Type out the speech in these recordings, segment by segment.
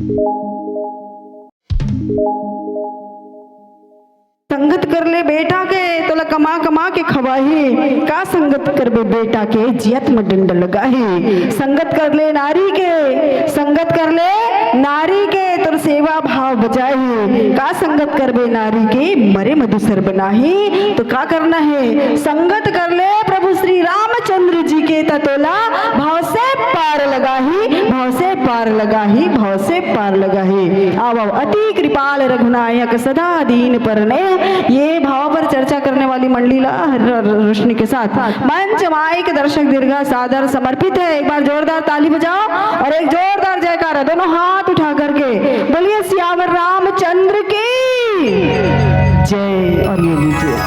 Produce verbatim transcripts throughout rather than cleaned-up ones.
संगत कर ले बेटा के, तोला कमा कमा के खवाही। का संगत करबे बेटा के, जियत म डंडा लगाही। संगत कर ले नारी के, संगत कर ले नारी के, तोर सेवा भाव बजाही। का संगत करबे नारी के, मरे म दूसर बनाही। तो का करना हे? संगत कर ले प्रभु श्री रामचंद्र जी के, त तोला भाव से पार लगाही, भाव से पार लगाही, भाव से पार लगाही। आव, आव, अति कृपाल रघुनायक सदा दीन परने। ये भाव पर चर्चा करने वाली मंडली ला र-, र-, रोशनी के साथ मंच माइक दर्शक दीर्घा सादर समर्पित है। एक बार जोरदार ताली बजाओ और एक जोरदार जयकारा, दोनों हाथ उठा करके बोलिए सियावर रामचंद्र की जय। और ये लीजिए।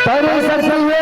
पर सखिए,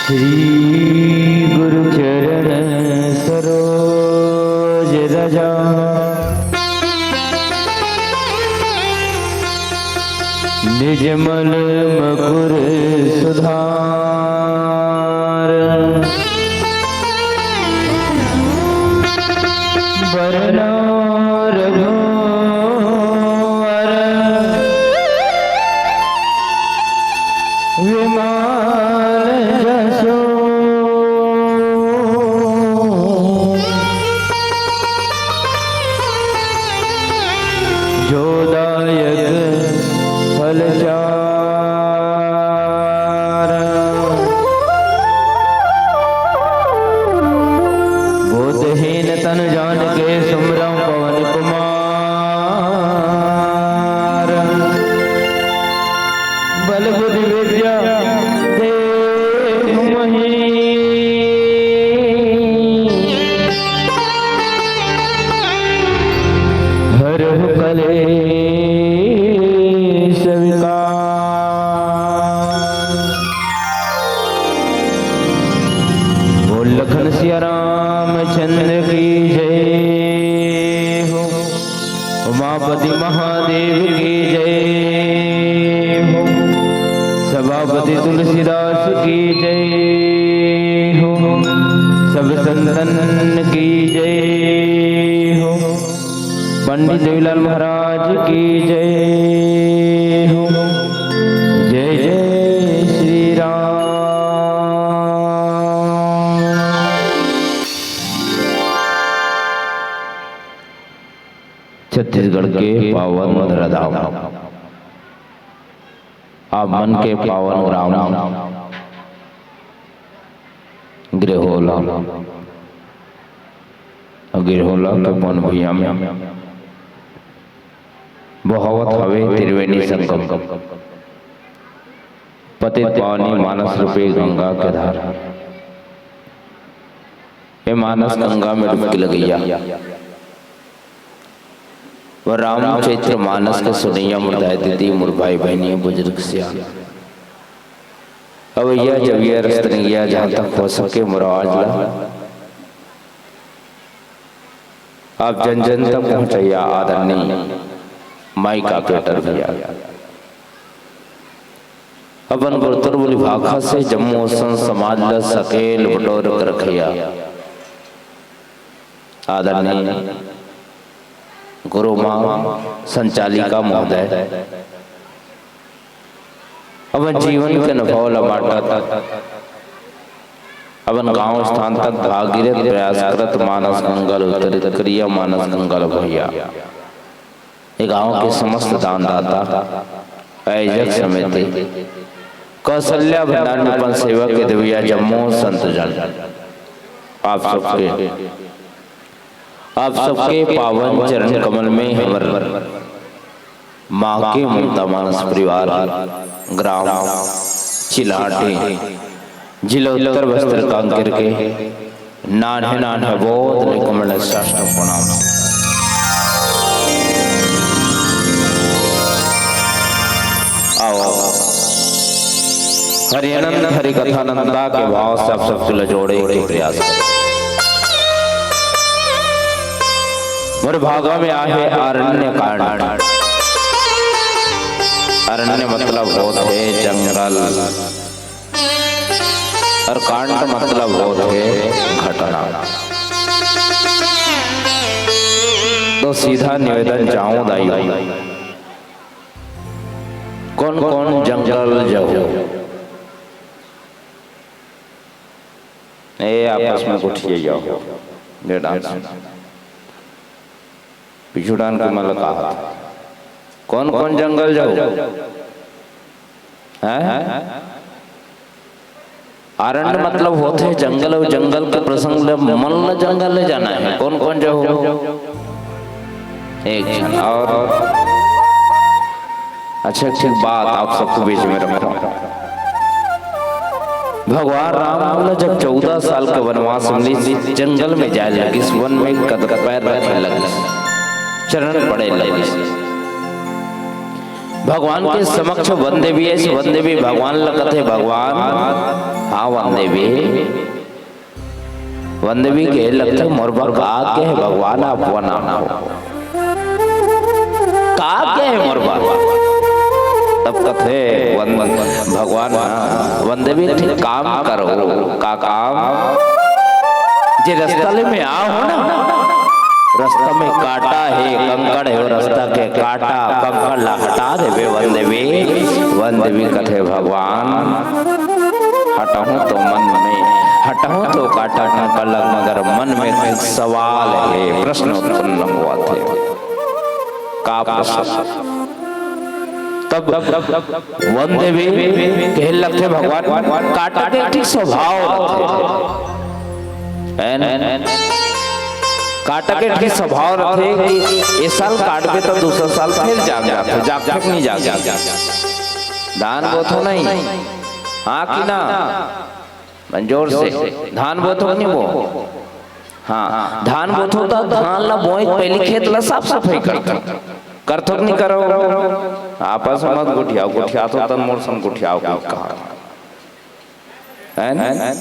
श्री गुरु चरण सरोज रज, निज मल मकुर सुधार। बरनउँ रघुवर विमल जसु, जो दायक फल चार। बुद्धिहीन तन जान के सुमिरउँ पवन कुमार। बल बुद्धि विद्या देहु मही, हरहु कलेस विकार। बोल लखन सिया रामचंद्र की जय हो। उमापति महादेव की जय हो। सभापति तुलसीदास की जय हो। सब संतन की जय हो। पंडित देवीलाल महाराज की जय हो। जय जय श्री राम। छत्तीसगढ़ के पावन धराधाम, आप मन के पावन ग्राम गृहोला, गृहोला के पन भुइयां में बहावत हवे त्रिवेणी संगम, पतित पावनी मानस रूपी गंगा के धार। ए मानस गंगा में डुबकी लगइया, वो रामचरित मानस के सुनइया मोर दाई दीदी, मोर भाई बहिनी, बुजुर्ग सियान। अवइया जवइया रस्तनइया, जहाँ तक हो सके मोर आवाज ला आप जन जन तक पहुँचइया आदरणीय माइक ऑपरेटर भैया। अपन गुरुतर बोली भाखा से जम्मो संत समाज ल सकेल बटोर कर रखइया आदरणीय गुरु माँ संचालिका महोदय, अपन जीवन के अनुभव ल बांटत, अपन गांव स्थान तक भागीरथ प्रयास करत मानस गंगा ल उतरित करिया मानस गंगा ल भैया। ये गांव के समस्त दानदाता, आयोजक समिति, कौशल्या भंडार निपन सेवा के देवैया जम्मो संत जन, आप सबके, आप सबके पावन चरण कमल में हमर माँ के ममता मानस परिवार, ग्राम चिलाटे, जिला उत्तर बस्तर कांकेर के नान्हे नान्हे बोध ले कमल साष्टांग प्रणाम। आओ, हरि अनंत हरि कथा अनंता के भाव से आप सबके ल जोड़े के प्रयास करें। मोर भागा में आहे अरण्य कांड। अरण्य मतलब होत हे जंगल, और कांड मतलब होत हे घटना। तो सीधा निवेदन चाहूं दाई, कौन कौन जंगल जहू? ए, आपस में गोठिया जाओ। बेटा, पिछुड़ान के मन ल कहा, कौन कौन जंगल जाओ? हैं? अरण्य मतलब होथे जंगल, अउ जंगल के प्रसंग ले मन ल जंगल ले जाना है। कौन कौन जाओ? एक झन और। अच्छा, ठीक बात, आप सबको बीच में रखो। भगवान राम ल जब चौदह साल के वनवास मिलिस, जंगल में जाए लगिस, वन में कद पैर रखे लगिस, चरण पड़े लगिस। भगवान के समक्ष वन देवी आइस, वन देवी भगवान ल कथे, भगवान, हाँ वन देवी, वन देवी कहे लगथे, मोर बर का कहे भगवान आप वन आखो? का कहे मोर बर? तब कथे वन, भगवान, वन देवी, एक ठिन काम करो। का काम? जे रस्ता ले में आए हो ना, रस्ता में कांटा हे, कंकड़ हे, वो रस्ता के कांटा, कंकड़ ला हटा देबे वन देवी। वन देवी कथे, भगवान, हटहूं तो मन में, हटहूं तो कांटा कंकड़ लग, मगर मन में एक सवाल हे, प्रश्न उत्पन्न होवत हे। का प्रश्न? तब वन देवी कहे लगथे, भगवान, कांटा के एक ठिक स्वभाव रथे। हैं? कांटा के एक ठिक स्वभाव रथे कि ए साल काटबे त दूसरा साल फेर जाग जाथे, जागथे कि नहीं जाग जाथे? धान बोथो नहीं? हाँ कि ना? मन जोर से। धान बोथो कि नहीं बो? हाँ, धान बोथो त धान ला बोए के पहली खेत ला साफ सफाई करथो। करथो कि नहीं करो? आपस में मत गोठियाओ, गोठियाथो तब मोर संग गोठियाओ, कुछ कहा। है ना?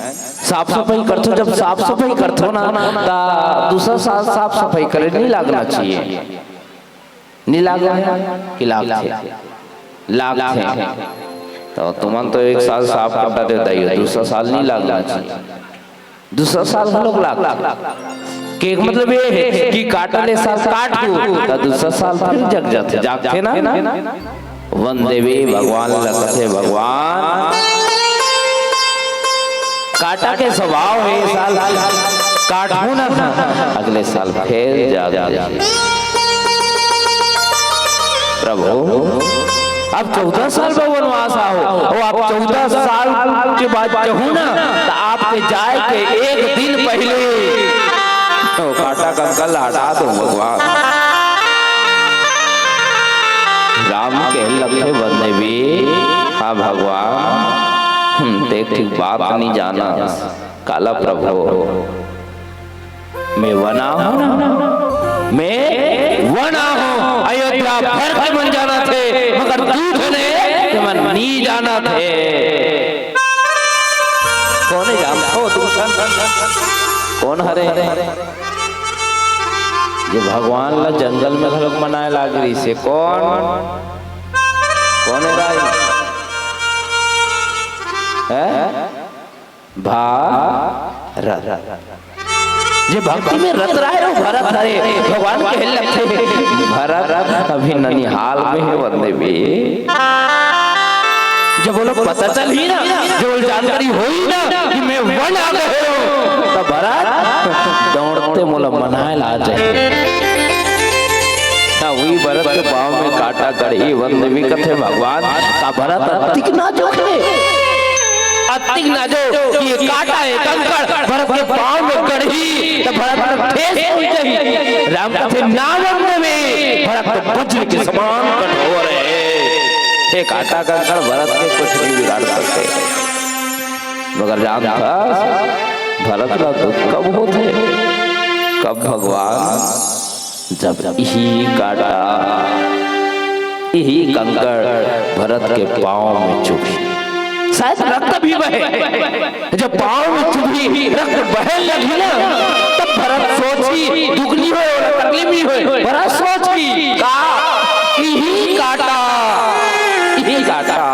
साफ सफाई करथो, जब साफ सफाई करथो ना, त दूसरा साल साफ सफाई करे नहीं लागना चाहिए। नहीं लागना है कि लागथे? लागथे। तो तुमन तो एक साल साफ कांटा दे दाई हो, दूसरा साल नहीं लागना चाहिए। दूसरा साल हम लोग लागथे। के एक मतलब ये है कि कांटा ले साल काटहू, त दूसरा साल फिर जग जाथे, जागथे ना? वन देवी भगवान ल कथे, भगवान, कांटा के स्वभाव हे, ए साल काटहू ना, अगले साल फेर जाग जाही। प्रभु, अब चौदह साल बर वनवास आहो, अउ आप चौदह साल के बाद जहू ना, त आपके जाए के एक दिन पहले तो कांटा कंकड़ ला हटा दो भगवान। राम कहे लगथे, वन देवी, हाँ भगवान, हम ते ठीक बात नहीं जाना। काला प्रभु? मैं वन आहूं, मैं वन आहूं। अयोध्या भर के मन जानथे, मगर दूध ने ते मन नी जानथे। कोन हे जानथो तुमन? कोन हरे? जे भगवान ला जंगल में घलोक मनाए लाग रहिसे। कोन? कोन हे भाई? हैं? भारत। जे भक्ति में रत रहे, वो भरत हरे। भगवान कहे लगथे, "भरत अभी ननिहाल में हे, वंदे बे।" जब वो लोग पता चलही ना, जब वो जानकारी होही ना कि मैं वन आ गए हूँ, तब भरत दौड़ते मोला मनाए ला जाए। ना, वही भरत के पाँव में कांटा गड़ही, वंदे बे कथे, "भगवान, का भरत अतिक नाजुक हे?" अतिक नाजुक कि ये कांटा, ये कंकड़ भरत के पाँव में गड़ही, त भरत ला ठेस पहुंच जाही। राम कथे, "ना वंदे बे, भरत तो वज्र के समान कठोर हे।" हे कांटा कंकड़ भरत के कुछ नहीं बिगाड़ सकते। मगर जानथस, भरत ला दुख कब होथे? कब भगवान जब इही कांटा, इही कंकड़ भरत के पाँव में चुभही, शायद रक्त भी बहे। जब पाँव में चुभही, रक्त बहे लगही ना, तब भरत सोचही, दुख नहीं होय, तकलीफ नहीं होय। भरत सोचही, का इही कांटा, इही कांटा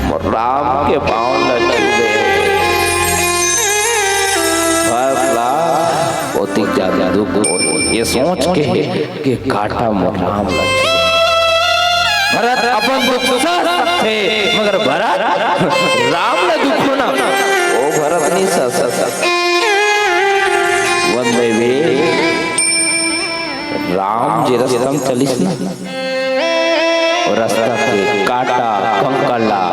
मोर राम के पाँव ल छू दे। भरत ला ओतिक ज्यादा दुख होही, ये सोच के कि कांटा मोर राम ला छू। भरत अपन दुख सह सकथे, मगर भरत राम ला दुख होना, वो भरत नहीं सह सकत। वंदे बे, राम जे रस्ता में चलिस ना, वो रस्ता के कांटा कंकड़ ला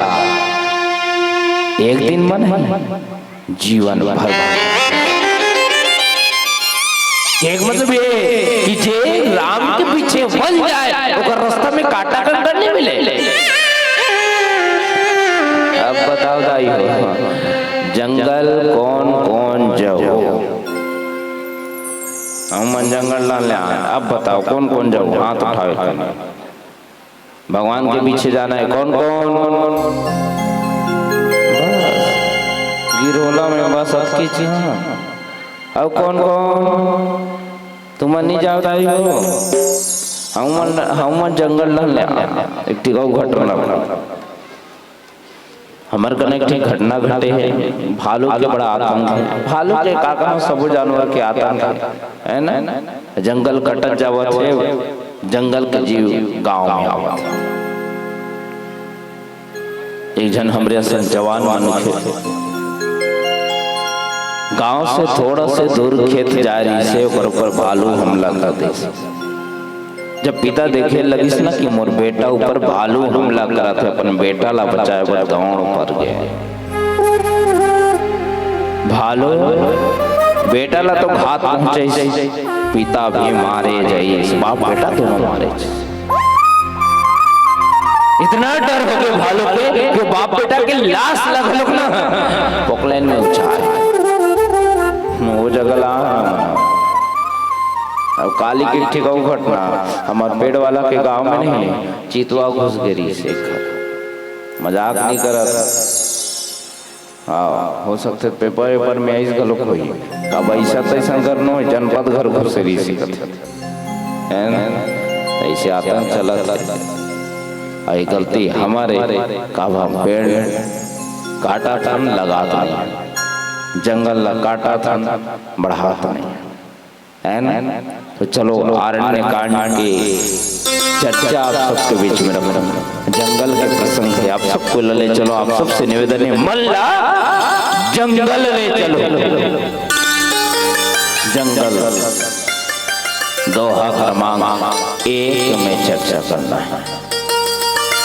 एक दिन मन हे, जीवन भर। एक मतलब ये कि जे राम के पीछे बन जाए, ओकर रास्ता में कांटा कंकड़ नहीं मिले। अब बताओ दाई हो, जंगल कौन कौन जहू? हमन जंगल ला ले आए। अब बताओ कौन कौन जहू? हाथ उठावे कोई नहीं। भगवान के पीछे जाना है। कौन कौन? बस, गिरोला में बस अतकी चीज। अब कौन कौन? तुमन नहीं जाओ दाई हो? हमन, हमन जंगल ला ले आ। एक ठिकाऊ घटना बना। हमर कने एक ठे घटना घटे हे। भालू के बड़ा आतंक हे। भालू के का कहूं, सबो जानवर के आतंक हे, है ना? जंगल कटत जावत हे, जंगल के जीव गांव में आवत हे। एक झन हमरे असन जवान मनखे गांव से थोड़ा से दूर खेत जाए रहिसे, ओकर ऊपर भालू हमला कर दिस। जब पिता देखे लगिस ना कि मोर बेटा ऊपर भालू हमला करत हे, अपन बेटा ला बचाए बर दौड़ पर गे। भालू बेटा ला तो घात पहुंचाइस, पिता भी मारे जाइस, बाप बेटा दोनों मारे जाइस। इतना डर हो गए भालू के कि बाप बेटा के लाश ला घलोक ना पोकलेन में उछाल। वो जगह ला अब काली के ठिकाऊ घटना, हमर पेड़ वाला के गांव में नहीं, चितवा घुस गे रहिस एक घर। मजाक नहीं करत। हाँ, हो सकथे पेपर वेपर में आइस घलोक होही। काबर अइसा तइसन करनो हे, जनपद घर घुसे रहिस कथे। हैं? अइसे आतंक चलत हे। अउ ये गलती हमर हे, काबर हम पेड़ काटत हन, लगात नहीं। जंगल ला काटत हन, बढ़ात नहीं। है ना? तो चलो, आरण्य कांड की चर्चा आप सबके बीच में रखूं। जंगल के प्रसंग है, आप सबको ले चलो। आप सबसे निवेदन है, मन ला जंगल ले चलो। जंगल, दोहा क्रमांक एक में चर्चा करना है।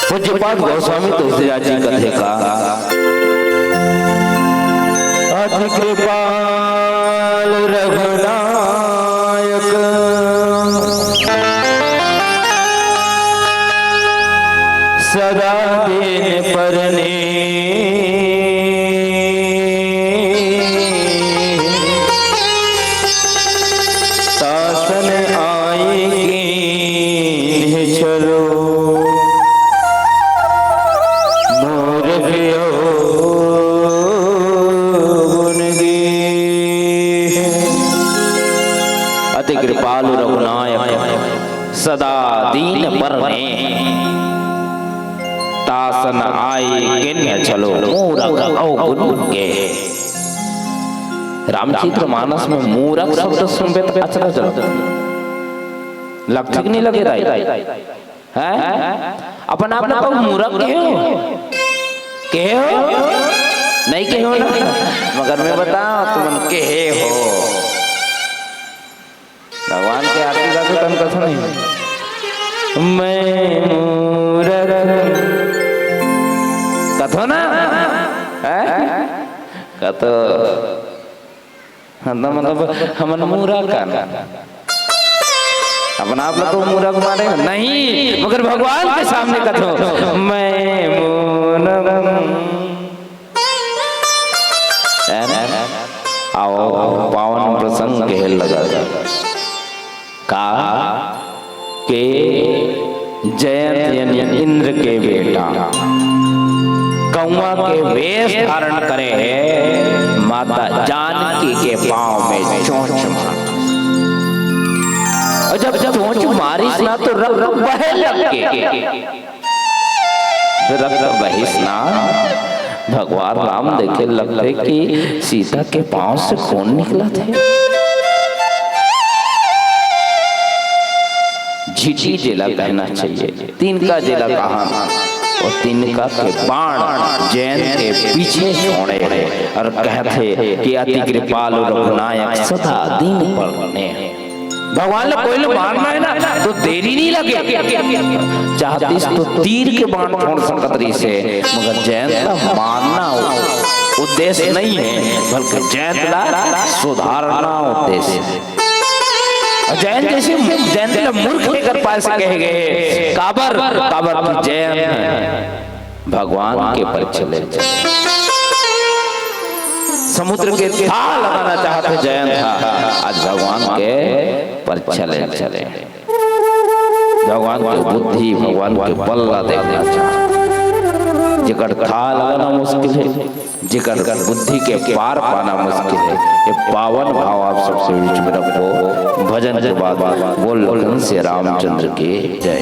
पूज्यपाद गोस्वामी तुलसीदास जी कथे का, अति कृपाल रघुनायक, सदा दीन परनी। कृपालु रघुनायक सदा दीन पर नेह। तासन आए किन्ह छलो मूरख अवगुण गेह। रामचरित मानस में मूरख शब्द सुनबे त अचरज लगथे। लगथे कि नहीं लगे दाई? हैं? अपन आप ला मूरख कहे हो? कहे हो? नहीं कहे हो ना? मगर मैं बताओ, तुमन कहे हो। भगवान के आरती गाथो तन कथो नहीं। मैं मूरख कथो ना? हैं? कथो। हाँ, तो मतलब हमन मूरख हन। अपन आप ला तो मूरख माने नहीं, मगर भगवान के सामने कथो, मैं मूरख। है ना? आओ, पावन प्रसंग कहे लगा। का के जयंत यानी इंद्र के बेटा कौआ के वेश धारण करे हे, माता जानकी के पांव में चोंच मार। और जब चोंच मारिस ना, तो रक्त बहे लग गे। रक्त बहिस ना, भगवान राम देखे लगथे कि सीता के पांव से खून निकलत हे। झिटी जेला कहना चाहिए, तिनका जेला कहा, वो तिनका के बाण जयंत के पीछे छोड़े हे और कहथे कि अति कृपालु रघुनायक सदा दीन पर नेह। भगवान ला कोई ला मारना हे ना, तो देरी नहीं लगे। चाहतिस तो तीर के बाण छोड़ सकत रहिस हे, मगर जयंत ला मारना उद्देश्य नहीं हे, बल्कि जयंत ला सुधारना उद्देश्य हे। और जयंत जैसे, जयंत ला मूर्ख नहीं कर पाए से कहे गए। काबर, काबर कि जयंत भगवान के परीक्षा ले चले। समुद्र के ताल लगाना चाहत हे जयंत ह, आज भगवान के परीक्षा ले चले। भगवान के बुद्धि, भगवान के बल ला देखना चाहत हे। जेकर ताल लगाना मुश्किल हे, जेकर बुद्धि के पार पाना मुश्किल हे, ये पावन भाव आप सबसे बीच में रखो। भजन के बाद बोल लखन से रामचंद्र की जय।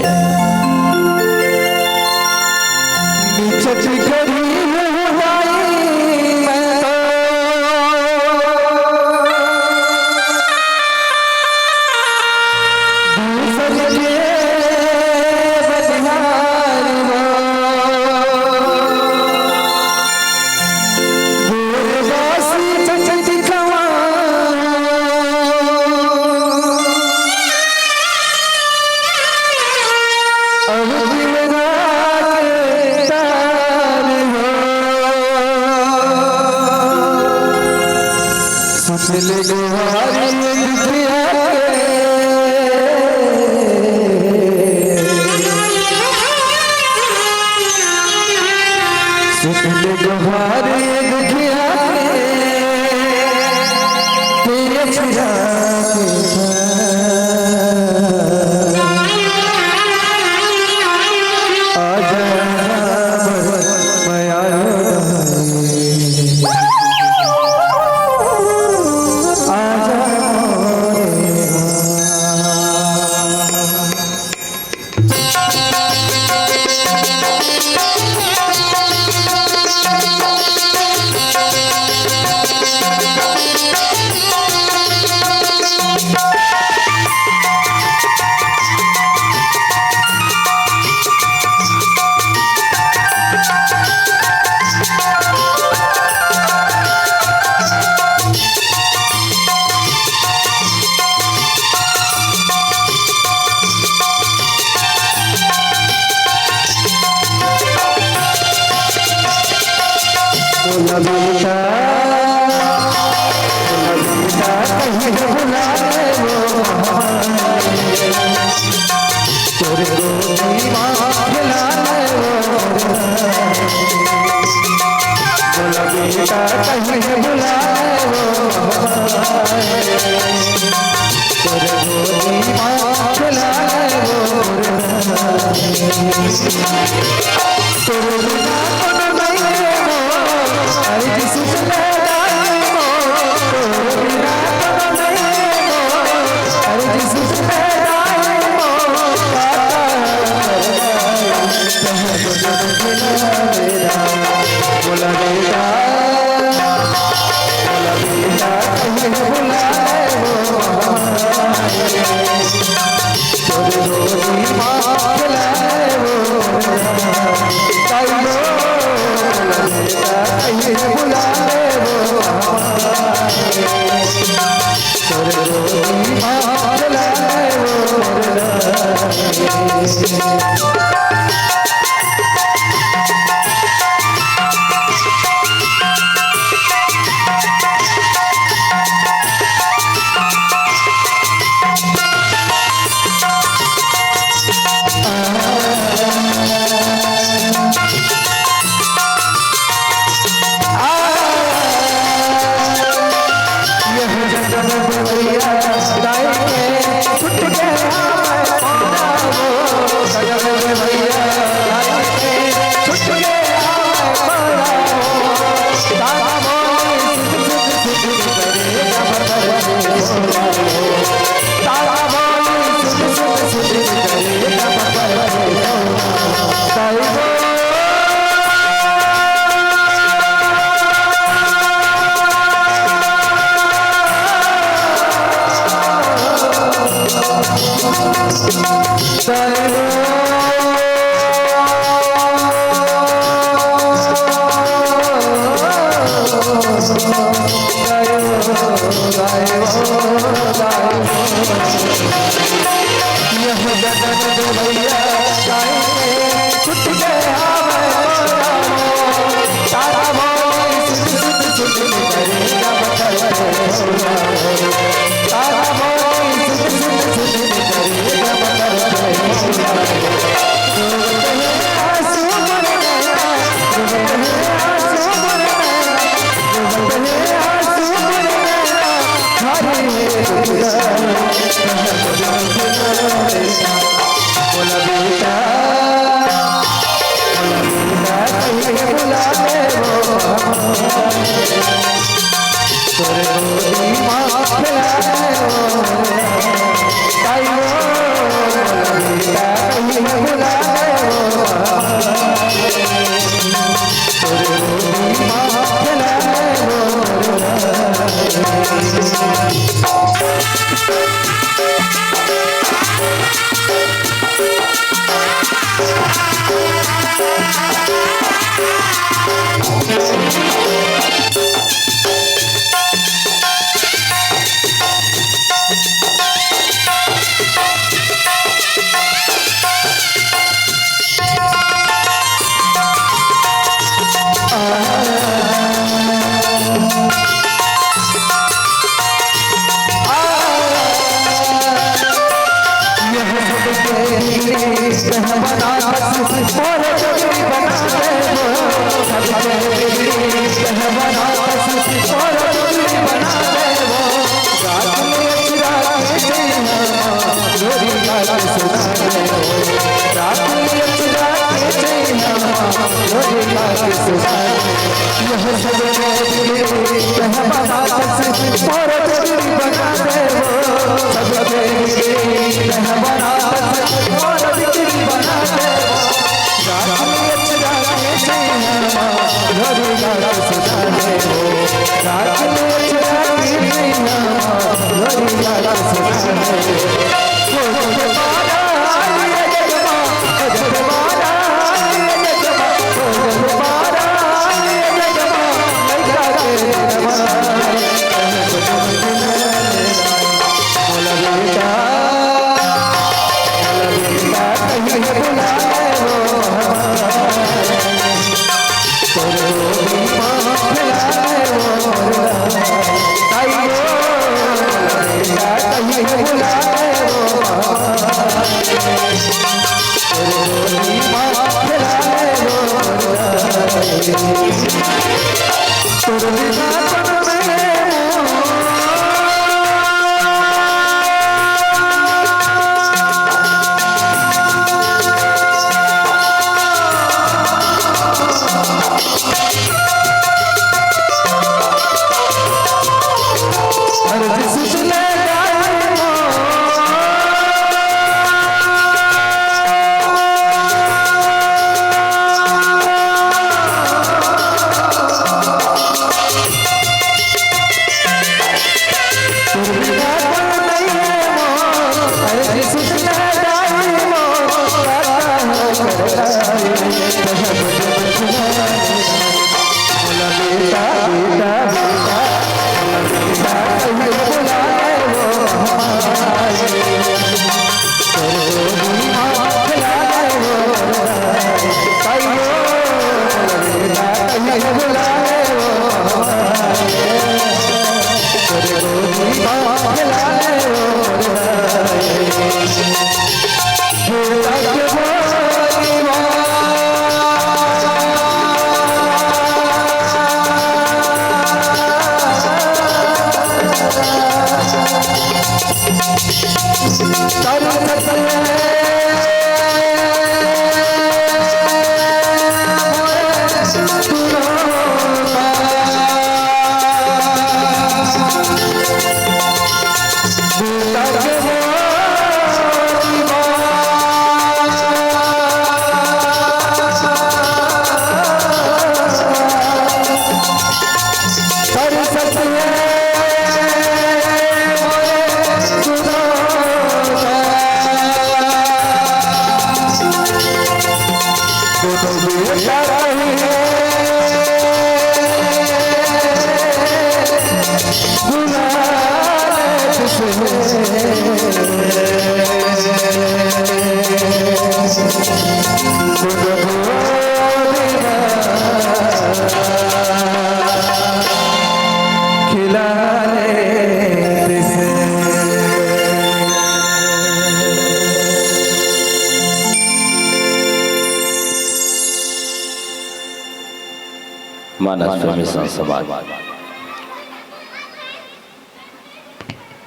मानस प्रेमी संत समाज,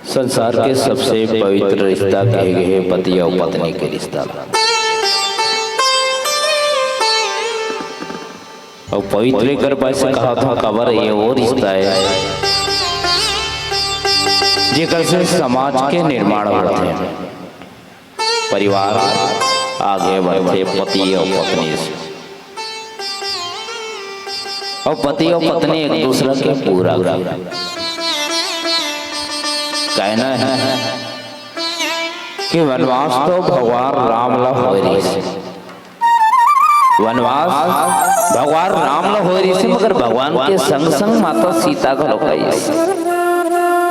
संसार के सबसे पवित्र रिश्ता कहे गए हे पति अउ पत्नी के रिश्ता ला। अउ पवित्र एकर बर से कहत हंव, काबर ये वो रिश्ता हे, जेकर से समाज के निर्माण होथे, परिवार आगे बढ़थे, पति अउ पत्नी से। अउ पति अउ पत्नी एक दूसरा के पूरक हे। कहना हे कि वनवास तो भगवान राम ला होय रहिस। वनवास भगवान राम ला होय रहिस, मगर भगवान के संग संग माता सीता घलो आइस।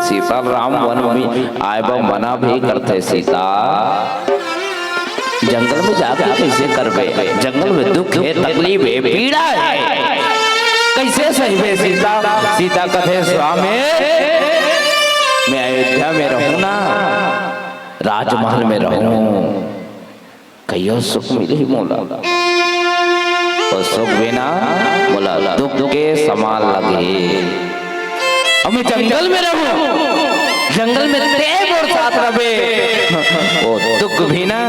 सीता राम वन में आए बर मना भी करथे। सीता, जंगल में जाके कइसे करबे? जंगल में दुख हे, तकलीफ हे, पीड़ा हे, कइसे सहिबे सीता? सीता कथे, स्वामी, मैं अयोध्या में रहूं ना, राजमहल में रहूं, कहियो सुख मिलही मोला? अउ सुख बिना मोला दुख के समान लगही। अउ मैं जंगल में रहूं, जंगल में तें मोर साथ रहिबे, वो दुख भी ना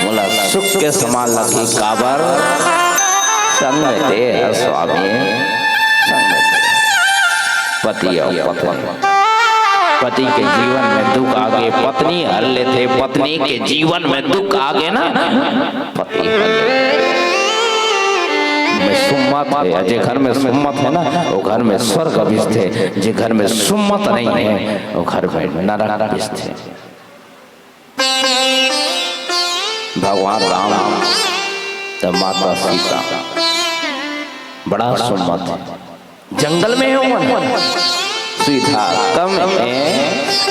मोला सुख के समान लगही। काबर? संग में तें हस स्वामी, संग में तें। पति अउ पत्नी, पति के जीवन में दुख आगे, पत्नी हर लेथे, पत्नी के जीवन में दुख आगे ना, पति हर लेथे। में सुम्मत हे, जे घर में सुम्मत हे ना, वो घर में स्वर्ग बिसथे, जे घर में सुम्मत नहीं हे, वो घर में नरक बिसथे। भगवान राम त माता सीता बड़ा सुम्मत हे। जंगल में हे ओमन, सुविधा कम हे,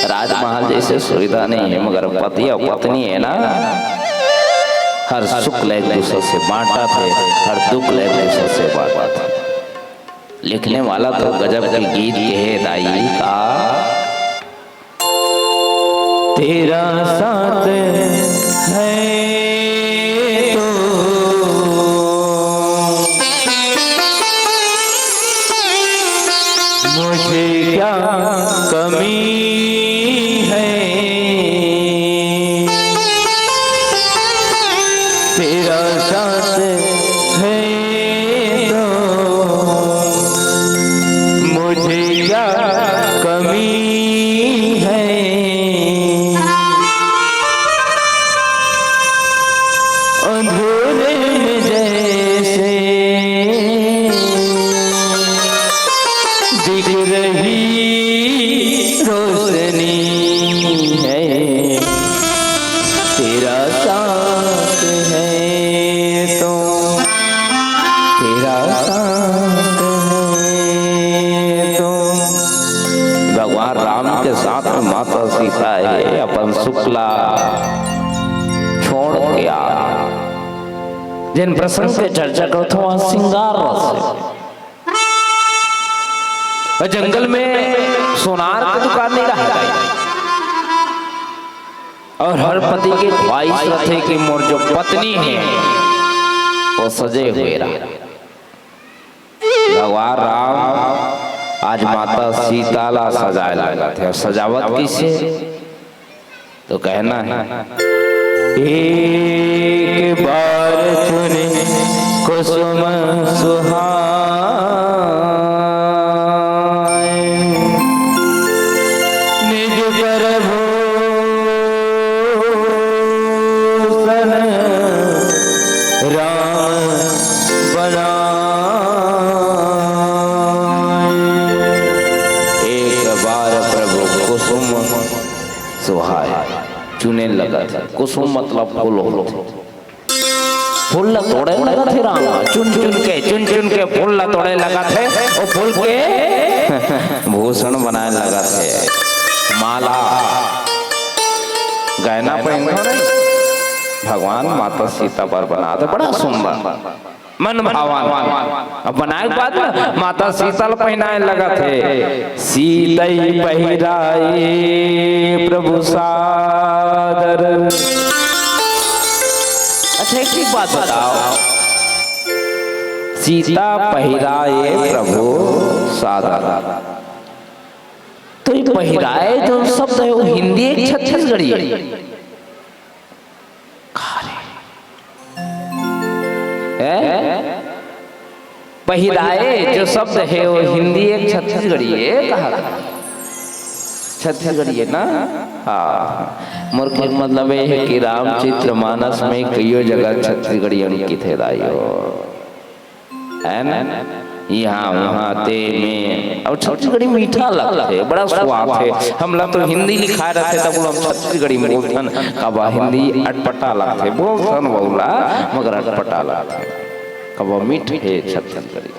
राजमहल जइसे सुविधा नहीं हे, मगर पति अउ पत्नी हे ना, हर सुख ला एक दूसर से बांटथे, हर दुख ला एक दूसर से बांटथे। लिखने वाला तो गजब के गीत के हे दाई का। तेरा साथ है तो मुझे क्या कमी है, तेरा साथ है तो मुझे क्या कमी है। अंधेरे में जैसे दिख रही रोशनी है, तेरा साथ है तो, तेरा साथ है तो। भगवान राम के साथ में माता सीता हे, अपन सुख ला छोड़ के आ। जेन प्रसंग के चर्चा करत हंव, वहां श्रृंगार रस हे। अउ जंगल में सोनार के दुकान नहीं रहा, अउ हर पति के ख्वाहिश रथे कि मोर जो पत्नी हे, वो सजे हुए रहे। भगवान राम आज माता सीता ला सजाए लागत हे। अउ सजावत कइसे? तो कहना हे, एक बार चुने कुसुम सुहाए, निज प्रभु सन राम बनाए। एक बार प्रभु कुसुम सुहाए, चुने लगत हे। कुसुम मतलब फूल होथे। फूल ला तोड़े लगत हे राम, चुन चुन के, चुन चुन के फूल ला तोड़े लगत हे, वो फूल के भूषण बनाए लगत हे, माला, गहना पहिनथन भगवान माता सीता बर बनात हे, बड़ा सुंदर। मन भावन। अब बनाए के बाद ना माता सीता ल पहिनाए लगत हे, सीतई पहिराए प्रभु सादर। अच्छा, एक, एक बात बताओ, सीता पहिराए प्रभु सादर, तो ये पहिराए जो शब्द है, वो हिंदी है कि छत्तीसगढ़ी है? हैं? पहिराए जो शब्द है, वो हिंदी है कि छत्तीसगढ़ी है? कहा था? छत्तीसगढ़ी है ना? हाँ। मोर के मतलब ये है कि रामचरित मानस में कइयो जगह छत्तीसगढ़ी अंकित है, दाई हो। है ना? यहाँ, वहाँ, ते, में। और छत्तीसगढ़ी मीठा लगथे, बड़ा स्वाद है। हमला तो हिंदी लिखाए रहथे, तब हम छत्तीसगढ़ी में बोलथन, काबर हिंदी अटपटा लगथे, बोलथन वहू ला, मगर अटपटा लगथे। काबर मीठ है छत्तीसगढ़ी।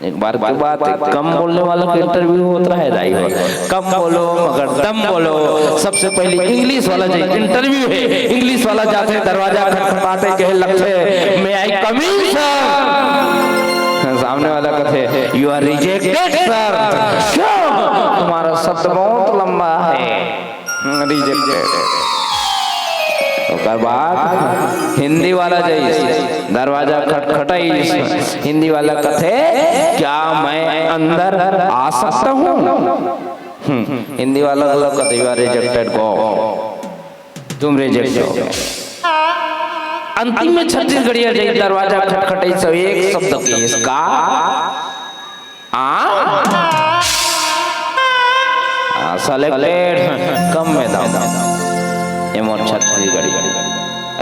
एक बार के बात है, कम बोलने वाला का interview होत रहे, दाई हो। कम बोलो, मगर दम बोलो। सबसे पहले English वाला जी, interview है, English वाला जाथे, दरवाजा खटखटाथे, कहे लगथे, "May I come in, sir?" सामने वाला कथे, "You are rejected, sir." क्यों? तुम्हारा शब्द बहुत लंबा है। Rejected। ओकर बाद हिंदी वाला जइस, दरवाजा खटखटाइस, हिंदी वाला कथे, "क्या मैं अंदर आ सकता हूँ?" हम्म, हिंदी वाला घलो कथे, "You are rejected, go." तुम reject हो। अंतिम में छत्तीसगढ़िया जइस, दरवाजा खटखटाइस, एक शब्द कहिस, "का?" आ? आ, selected, कम में दम। ये मोर छत्तीसगढ़ी।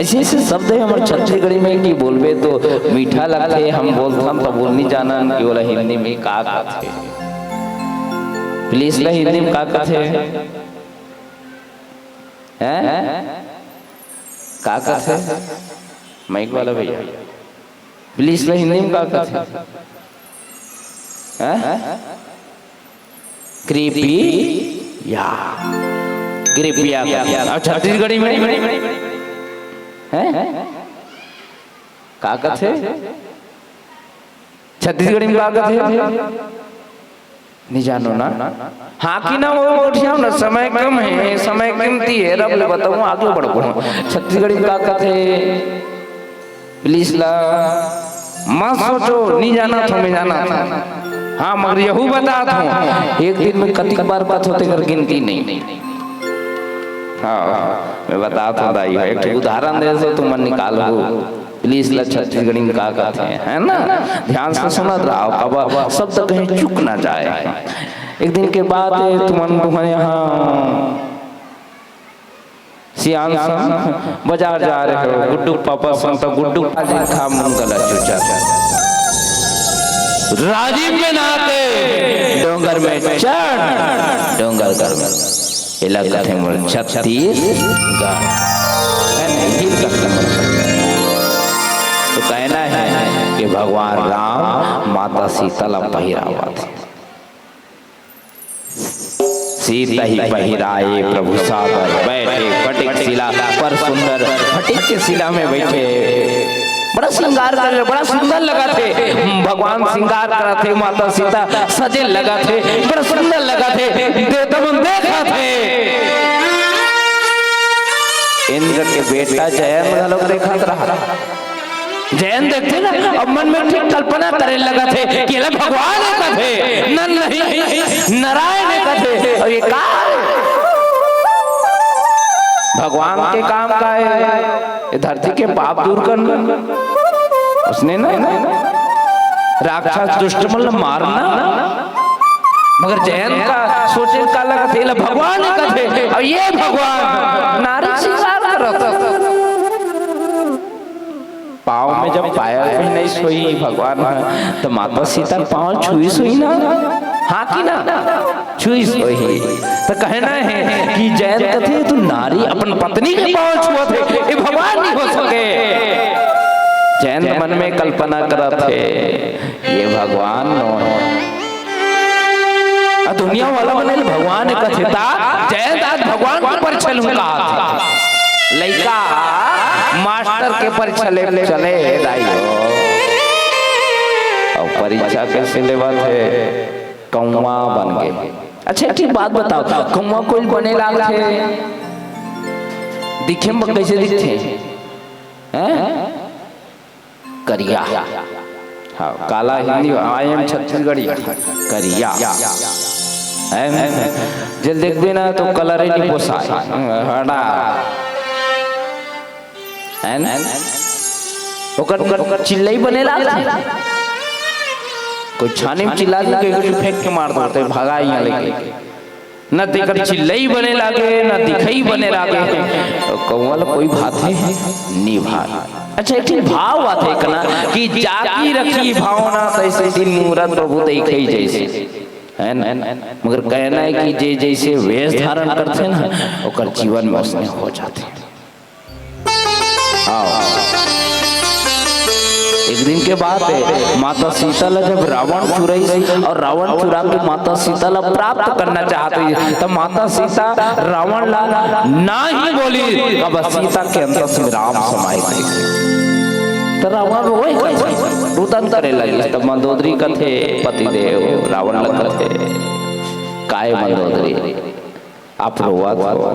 ऐसे ऐसे शब्द है हमर छत्तीसगढ़ी में कि बोलबे तो मीठा लगथे, हम बोलथन तो बोल नहीं जानन कि ओला हिंदी में का कथे। Please ला हिंदी में का कथे? हैं? का कथे? Mic वाला भैया। Please ला हिंदी में का कथे? हैं? कृपया। कृपया कथे। और छत्तीसगढ़ी में? हैं? का कथे? छत्तीसगढ़ी में का कथे? नहीं जानो ना? हाँ कि ना, वो गोठियाओ ना, समय कम है, समय कीमती है, रब ले बताऊँ, आगे बढ़बो। छत्तीसगढ़ी में का कथे? Please ला, मत सोचो, नहीं जानत हों, मैं जानत हों। हाँ, मगर यहू बतात हों, एक दिन में कतिक बार कथों, तेकर गिनती नहीं। हाँ, मैं बतात हों दाई, एक ठो उदाहरण दे दो, तुमन निकालहू। Please ला छत्तीसगढ़ी में का कथे, है ना? ध्यान से सुनत रहो, काबर शब्द कहीं चूक ना जाए। एक दिन के बात है, तुमन तुमन यहाँ सियान संग बाजार जा रहे हो, गुड्डू पापा संग, तो गुड्डू पाजी खा मुंगला चुचा। राजिम में नहाते, डोंगर में चढ़, डोंगरगढ़ में। एला कथे मोर छत्तीसगढ़। है ना? ये कथे मोर छत्तीसगढ़। तो कहना है कि भगवान राम माता सीता ला पहिरावत हे। सीतहि पहिराए प्रभु सादर, बैठे फटिक शिला पर सुंदर। फटिक के शिला में बैठे, बड़ा श्रृंगार करे, बड़ा सुंदर लगथे। भगवान श्रृंगार करथे, माता सीता सजे लगथे, बड़ा सुंदर लगथे। देवता मन देखथे। इंद्र के बेटा जयंत घलोक देखत रहा। जयंत देखथे ना, अब मन में ठीक कल्पना करे लगथे कि एला भगवान हे कथे, नन नहीं, नारायण हे कथे। और ये का हे? भगवान के काम का हे? ये धरती के पाप दूर करना। उसने ना राक्षस दुष्ट मन ल मारना। मगर जयंत का सोचे का लगथे, एला भगवान हे कथे। और ये भगवान नारी श्रृंगार करत। पाँव में जब पायल पहिनाइस होही भगवान ह, त माता सीता के पाँव छुइस होही ना? हाँ कि ना? छुइस होही। त कहना हे कि जयंत कथे, "तू नारी अपन पत्नी के पाँव छुअत हे, ये भगवान नहीं हो सके।" जयंत मन में कल्पना करत हे, "ये भगवान नो हे।" आ दुनिया वाला मन ल भगवान कथे, त जयंत आज भगवान के परीक्षा लूं कहा थे। लइका मास्टर के परीक्षा ले चले हे दाई हो। परीक्षा कइसे लेवत हे? कौवा बन गे। अच्छा, एक ठिक बात बताओ, कौवा कोई बने लागथे? दिखे म कइसे दिखथे? हैं? करिया। हाँ, काला हिंदी, I am छत्तीसगढ़ी। करिया। हैं? जेला देखबे ना तो colour ही नहीं पोसाय। हटा। हैं? ओकर, ओकर चिल्लई बने लागथे। कोई छानी में चिल्ला दे, कोई फेंक के मार दो, तो भगा यहाँ लेके। न तेकर चिल्लई बने लागे, न दिखई बने लागे। कौवा ल कोई भाथे, नी भाय। अच्छा, एक ठिन भाव आथे कना कि जागी रखी भावना, तैसे दिन मूरत प्रभु देखई जैसे। है ना? मगर कहना है कि जे जैसे वेश धारण करथे ना, ओकर जीवन में उसने हो जाथे। आओ। एक दिन के बात है, माता सीता ला जब रावण चुराइस अउ रावण चुरा के माता सीता ला प्राप्त करना चाहत रहिस, त माता सीता रावण ला ना ही बोलिस, काबर सीता के अंतस में राम समाय रहिस। त रावण रोए कथे, रुदन करे लगिस। तब मंदोदरी कथे, पतिदेव रावण ला कथे, "काय मंदोदरी, आप रोवत हो,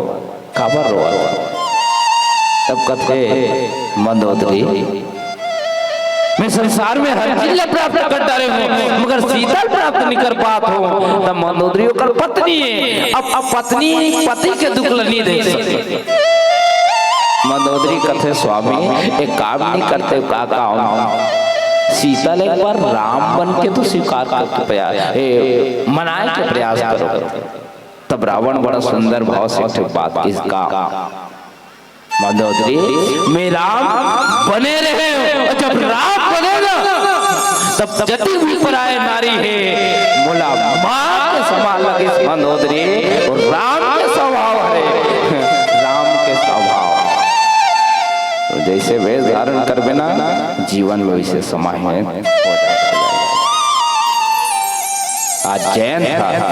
काबर रोवत हो?" तब कथे मंदोदरी, "मैं संसार में हर चीज ला प्राप्त कर डारे हूँ, मगर सीता ला प्राप्त नहीं कर पात हूँ।" तब मंदोदरी ओकर पत्नी है, अब, अब पत्नी पति के दुख ला नहीं देख सकती। मंदोदरी कथे, "स्वामी, एक काम नहीं करते, का काम? सीता ला एक बार राम बन के तो स्वीकार करके प्रयास, ए, मनाए के प्रयास करो।" तब रावण बड़ा सुंदर भाव से एक ठो बात किहिस, "मंदोदरी, मैं राम बने रहेंव, जब राम बने ना, तब जतिक भी पराय नारी हे, मोला माँ के समान लगिस मंदोदरी।" अउ राम के स्वभाव हरे, राम के स्वभाव। तो जैसे वेश धारण करबे ना, जीवन में वैसे समाहित हो जाथे। आज जयंत ह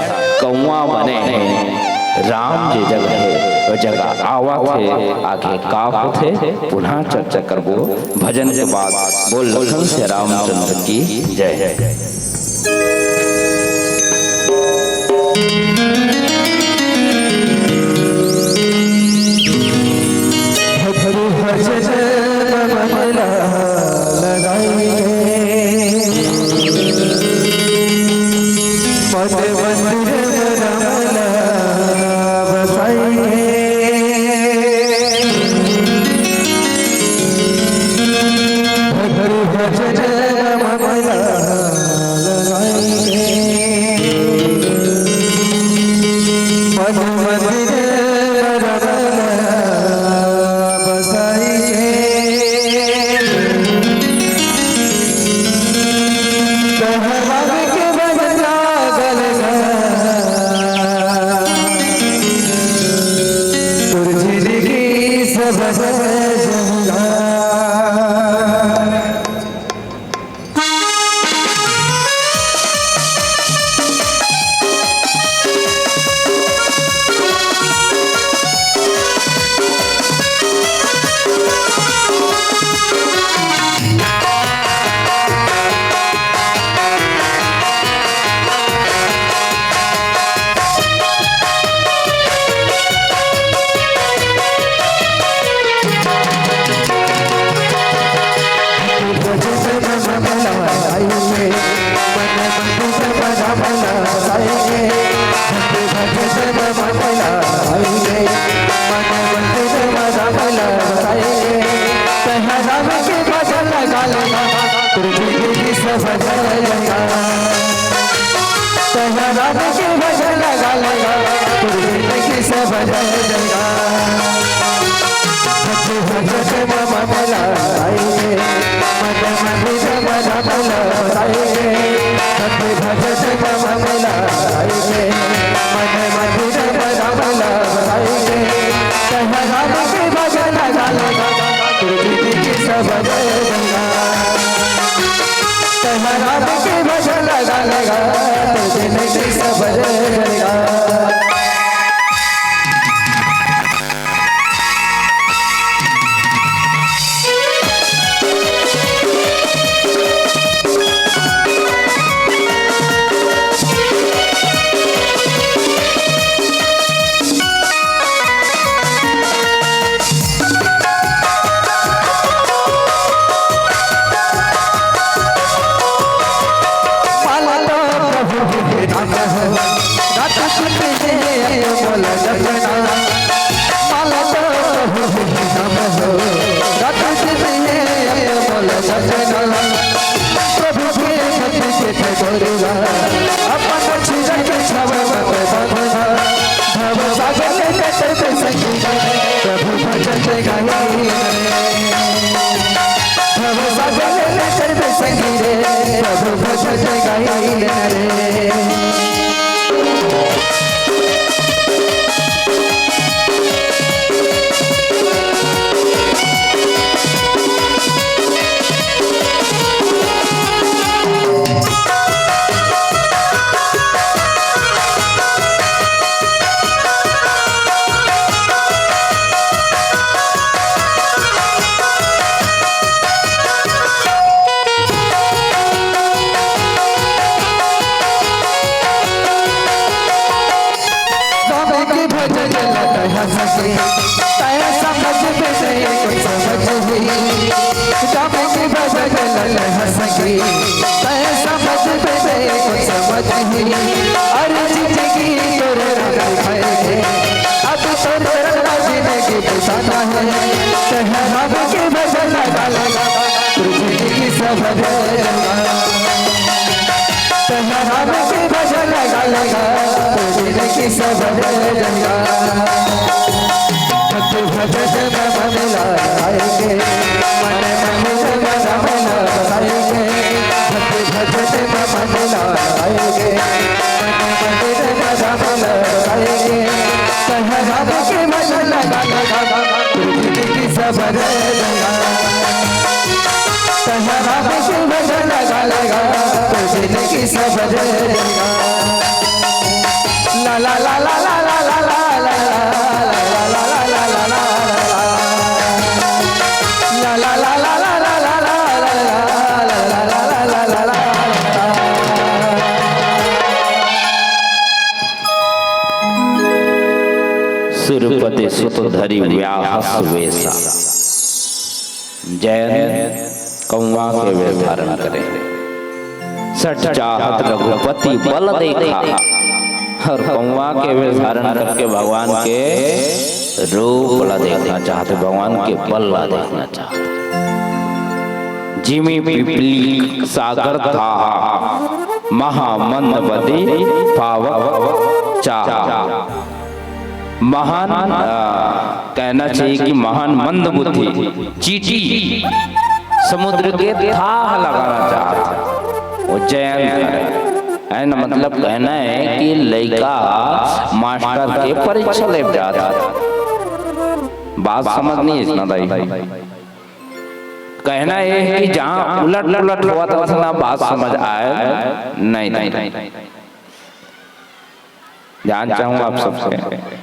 कौवा बने हे, राम जे जगह हे, वो जगह आवत हे, आगे का होथे, पुनः चर्चा करबो भजन के बाद। बोल लखन सिया रामचंद्र की जय। सुरपति सुत धरि व्याहस वेसा। जयंत कौआ के वेश धारण करे। सठ चाहत रघुपति बल देखा। और कौआ के वेश धारण करके भगवान के रूप ला देखना चाहते, भगवान के बल ला देखना चाहते। जिमि पिपली सागर थाहा, महामंद बदि पावक चाहा। महान, अ, कहना चाहिए कि महान मंद बुद्धि चींटी समुद्र के थाह लगाना चाहत हे, वो जयंत हरे। है ना, मतलब कहना है कि लइका मास्टर के परीक्षा ले जात हे। बात समझ नहीं है इतना दाई। कहना ये है कि जहाँ उलट पुलट हुआ था ना, बात समझ आए नहीं, नहीं। जान चाहूँ आप सबसे,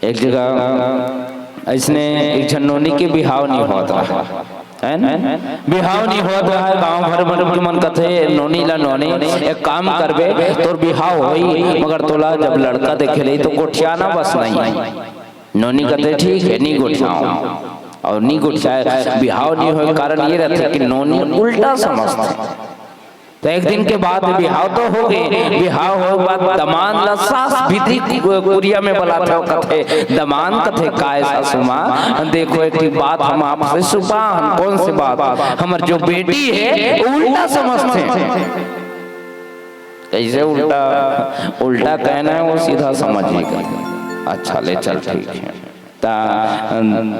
एक जगह अइसने एक झन नोनी के बिहाव नहीं होत रहा, है ना? बिहाव नहीं होत रहा है, गांव भर में मन कथे, "नोनी ला नोनी, एक काम करबे, तोर बिहाव होई, मगर तोला जब लड़का देखे ले तो गोठियाना बस नहीं।" नोनी कथे, "ठीक है, नहीं गोठियाऊँ।" और नहीं गोठियाए, बिहाव नहीं होए, कारण ये रहते कि नोनी उल्टा समझते। तो एक दिन के बाद बिहाव तो हो गए, बिहाव हो बाद दमांद ला सास भीतरी कु-, कुरिया में बलाथे, कथे, दमांद कथे, "काय सासू माँ, देखो एक ठिक बात हम आपसे छुपा हन।" "कौन सी बात?" "हमर जो बेटी है, वो उल्टा समझते।" "कैसे उल्टा?" "उल्टा कहना है, वो सीधा समझ ही गई।" "अच्छा, ले चल, ठीक है।" ता, अम,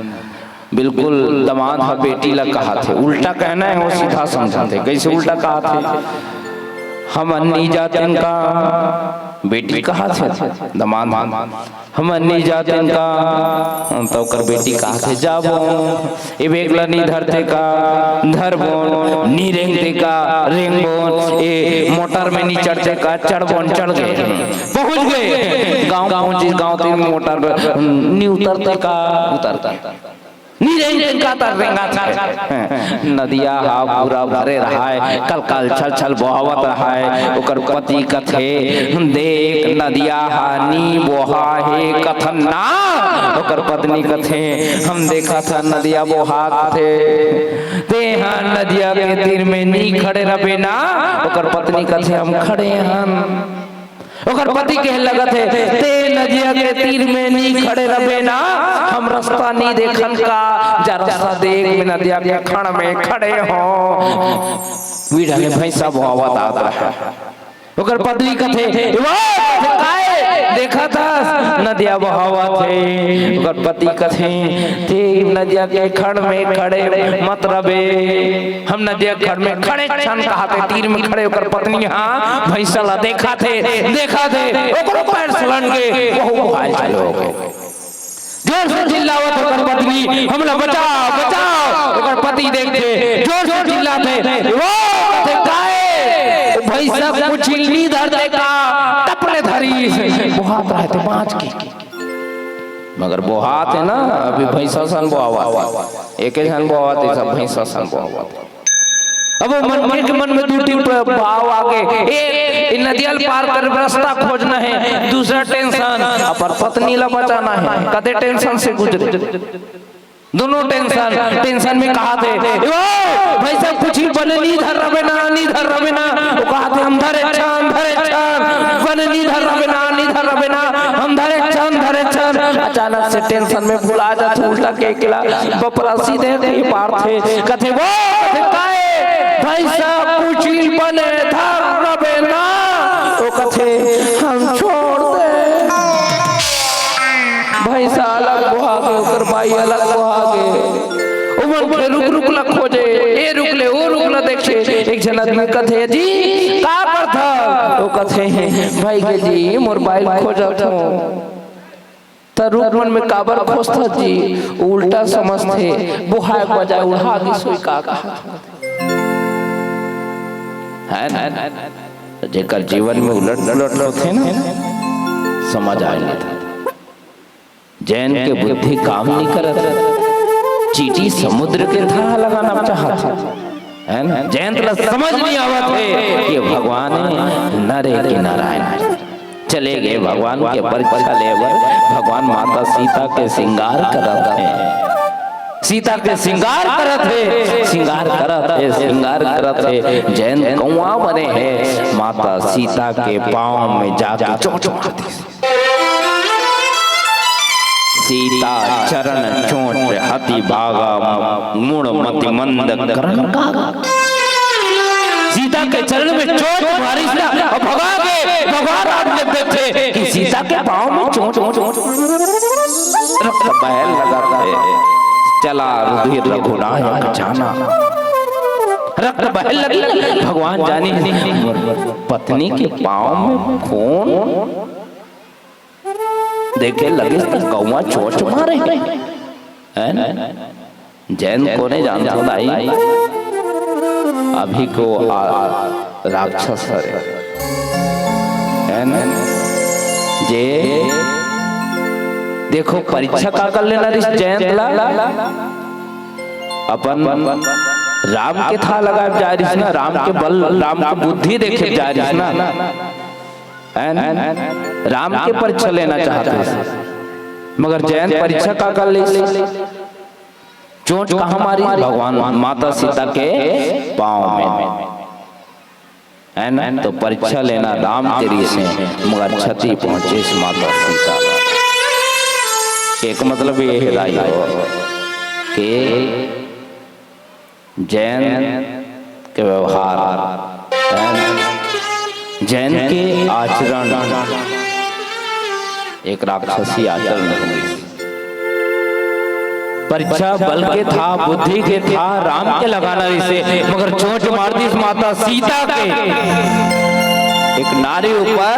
बिल्कुल दमांद ह बेटी ला कहाथे, उल्टा कहना है, वो सीधा समझाथे। कैसे उल्टा कहाथे? "हम अन्नी जातिन का," बेटी कहाथे, दमांद ह, "हम अन्नी जातिन का," तो ओकर बेटी कहाथे, "जाबो।" "ए बेग ला नी धरते का?" "धरबोन।" "नी रेंगते का?" "रेंगबोन।" "ए मोटर में नी चढ़ते का?" "चढ़बोन।" चढ़ गए, पहुंच गए गांव, पहुंचे गांव, तीन मोटर नी उतरते का? उतरते। नी रेंगते का? तर रेंगा था। नदिया हा पूरा भरे रहाय, कल कल छल छल बोहावत रहाय। ओकर पति कथे, "देख, नदिया हा नी बोहा हे कथन ना।" ओकर पत्नी कथे, "हम देखा था नदिया बोहा कथे, तेहा नदिया के तीर में नी खड़े रबे ना।" ओकर पत्नी कथे, "हम खड़े हन।" ओकर पति कहे लगत हे, "ते नदिया के तीर में नी खड़े रबे ना, हम रस्ता नी देखन का, जा रस्ता देख, मैं नदिया के खड़ में खड़े हों।" वीड़ा ले भैंसा बोहावत आत रहे। ओकर पत्नी कथे, "ए वो, काय देखत हस? नदिया बहावत हे।" ओकर पति कथे, "ते नदिया के खड़ में खड़े मत रबे।" "हम नदिया के खड़ में खड़े छन," कहाथे, तीर में खड़े ओकर पत्नी हा भैंसा ला देखत हे, देखत हे, ओकरो पैर सलन के, वहू बोहाय चालू हो गे। जोर से चिल्लावत ओकर पत्नी, "हमला बचाव, बचाव।" ओकर पति देखथे, जोर से चिल्लाथे, "वो कथे काय? भैंसा कुछ नी धरथे का?" टप ले धरिस, बोहात रहिथे बाँच के। मगर बोहात हे ना, अभी भैंसा सन बोहावत हे। एके झन बोहावत हे, सब भैंसा सन बोहावत हे। अब वो मनखे के मन में दू ठी प-, भाव आगे। एक, ए नदिया ल पार करे बर रस्ता खोजना हे, दूसरा tension, अपन पत्नी ला बचाना हे, कते tension से गुजरे। दोनों tension, tension में कहाथे, "ए वो, भैंसा कुछ बने नी धर रबे ना, नी धर रबे ना।" वो कहाथे, "हम धरे छन, धरे छन, बने नी धर रबे ना, नी धर रबे ना, हम धरे छन, धरे छन।" अचानक से tension में भुला जाथे, उल्टा के एकला बपरा सीधे के पारथे, कथे, "वो, कथे, काय? भैंसा कुछ बने धर रबे ना।" वो कथे, "हम छोड़ दे।" भैंसा अलग बोहा गे, ओकर माई अलग बोहा गे। ओ मनखे रुख रुख ला खोजे, ए रुख ले, ओ रुख ला देखे। एक झन आदमी कथे, "जी, का करथा?" वो कथे, "भई गे जी, मोर बाई ल खोजत हों।" "त रुख मन में काबर खोजथस जी?" उल्टा समझथे, बोहाय के बजाय उड़हा गिस होही का कहा। हे ना? त जेकर जीवन में उलट पुलट होथे ना, समझ आय लेथे। जैन के बुद्धि काम नी करत, चींटी समुद्र के थाह लगाना चाहत हे। हे ना? जैन ला समझ नी आवत हे कि भगवान हे, नर हे कि नारायण हे। चले गे भगवान के परीक्षा ले बर, भगवान माता सीता के श्रृंगार करत हे। सीता के श्रृंगार करत हे, श्रृंगार करत हे, श्रृंगार करत हे। जैन कौआ बने हे, माता सीता के पाँव में जाके चोंच मार दिस। सीता चरण चोंच हति भागा, मूढ़ मति मंद करण कागा। सीता के चरण में चोंच मारिस ना, अउ भगा गे। भगवान राम जब देखथे कि सीता के पाँव में चोंच, चोंच, चोंच, रक्त बहे लगत हे। चला रुधिर रघुनायक जाना। रक्त बहे लगिस, भगवान जानिस, मोर पत्नी के पाँव में खून देखे लगिस त कौआ चोंच मारे। हे ना? जैन कोने जानथो दाई, अभी के आ, राक्षस हरे। हे ना? जे देखो परीक्षा का कर लेना रिस जैन ला, अपन राम के थाह लगाय जा रिस ना, राम के बल, राम के बुद्धि देखे जा रिस ना। हे ना? राम के परीक्षा लेना चाहत हे, मगर जैन परीक्षा का कर लिस? चोंच कहाँ मारिस? भगवान माता सीता के पाँव में। हे ना? त परीक्षा लेना राम के रिस हे, मगर क्षति पहुँचिस माता सीता। एक मतलब ये हे दाई हो कि जैन के व्यवहार, जैन के आचरण एक राक्षसी आचरण होइस। परीक्षा बल के थाह, बुद्धि के थाह, राम के लगाना रिस हे, मगर चोंच मार दिस माता सीता के। एक नारी ऊपर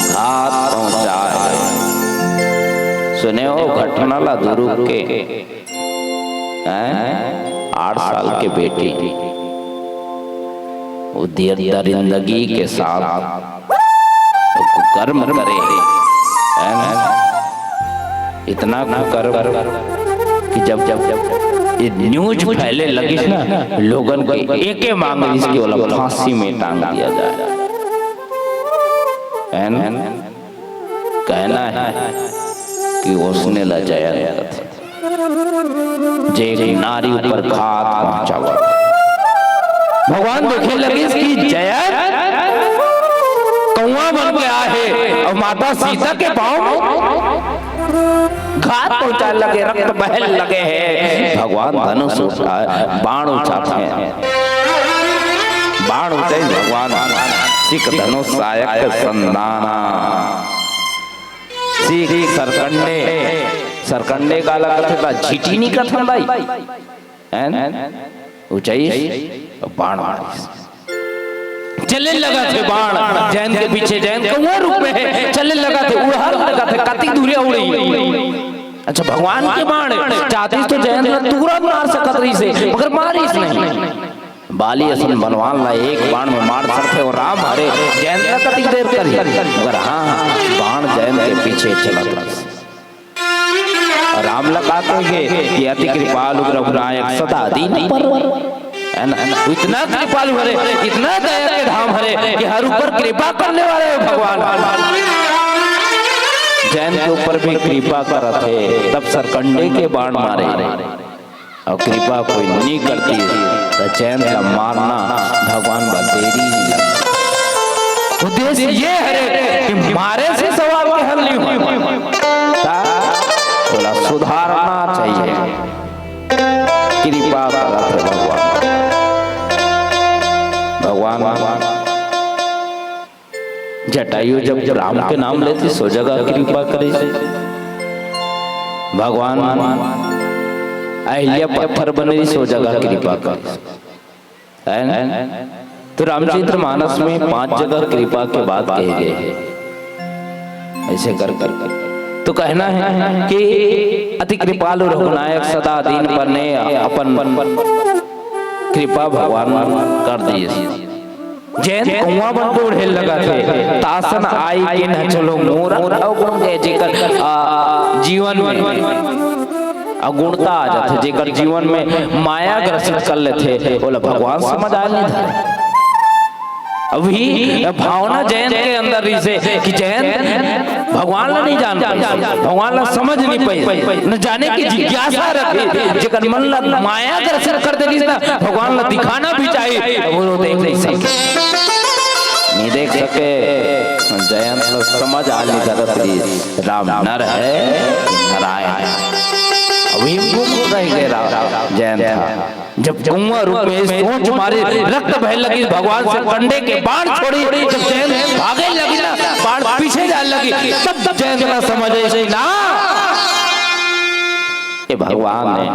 घात पहुंचाय। सुने हो घटना ला दुरुग के। हैं? आठ साल के बेटी, वो दिय-, दरिंदगी के साथ वो कुकर्म करे हे, हैं? इतना कुकर्म कि जब, जब, जब ये news फैले लगिस ना, लोगन के एके मांग रिस कि ओला फांसी में टांग दिया जाए, हैं? कहना हे कि ओसने ला जयंत कथे, जे एक नारी ऊपर घात पहुंचावत। भगवान देखे लगिस कि जयंत कौआ बन के आए हे अउ माता सीता के पाँव घात पहुंचाए लगे, रक्त बहन लगे हे। भगवान धनुष उठाए, बाण उठाथे, बाण उठे भगवान, सिख धनुष सायक संधाना। सिख सरकंडे, सरकंडे काला कथे ता झिटी नी कथन भाई, हैं? ऊंचाई बाण मारिस। चले लगा थे बाण, जयंत के पीछे, जयंत कौआ रूप में हे, चले लगा थे, उड़ाल लगा थे, कति दूरिया उड़ी। अच्छा, भगवान के बाण, चाहतीस तो जयंत ला तुरंत मार सकत रहिसे, मगर मारिस नहीं। बाली असन बलवान ला एक बाण में मार सकथे अउ राम हरे जयंत ला कतिक देर करही, मगर हाँ, बाण जयंत के पीछे चलत रहिस। राम ला का कहे कि अति कृपालु रघुनायक सदा दीन पर, है ना? इतना कृपालु हरे, इतना दया के धाम हरे कि हर ऊपर कृपा करने वाला हे भगवान। जयंत के ऊपर भी कृपा करत हे, तब सरकंडे के बाण मारे। अउ कृपा कोई नी करती, त जयंत ला मारना भगवान बर देरी नी लगती। उद्देश्य ये हरे कि मारे से सवाल के हल नी होय। त थोड़ा सुधारना चाहिए। कृपा करत हे भगवान। भगवान जटायु जब राम के नाम लेथे, सो जगह कृपा करे। भगवान अहिल्या पत्थर बने, सो जगह कृपा करे। है ना? तो रामचरित मानस में पांच जगह कृपा के बात कहे गए हे। ऐसे कर कर तो कहना है कि अति कृपालु रघुनायक सदा दीन पर ने अपन कृपा भगवान कर दिए। जयंत कौआ बन के उड़े लगा थे, तासन आई किन्ह चलो मोर अवगुण गए, जेकर, आ, जीवन में अवगुणता आ जाथे, जेकर जीवन में माया ग्रसित कर लेथे, ओला भगवान समझ आ नहीं था। अभी भावना जयंत के अंदर रहिसे कि जयंत भगवान ला नहीं जान पाइस, भगवान ला समझ नहीं पाइस, न जाने की जिज्ञासा रखे, जेकर मन ला माया ग्रसित कर देलिस ना, भगवान ला दिखाना भी चाहिए, वो देख नहीं सके, नहीं देख सके। जयंत ला समझ आ नहीं करत रहिस, राम नर है, नारायण है। अभी मुक्त रह गए राम, जयंत था। जब कौआ रूप में सोच मारे, रक्त बहे लगी, भगवान से कंडे के बाण छोड़ी, जब जयंत भागे लगी ना, बाण पीछे जाए लगी, तब जयंत ना समझे कि ना, ये भगवान है,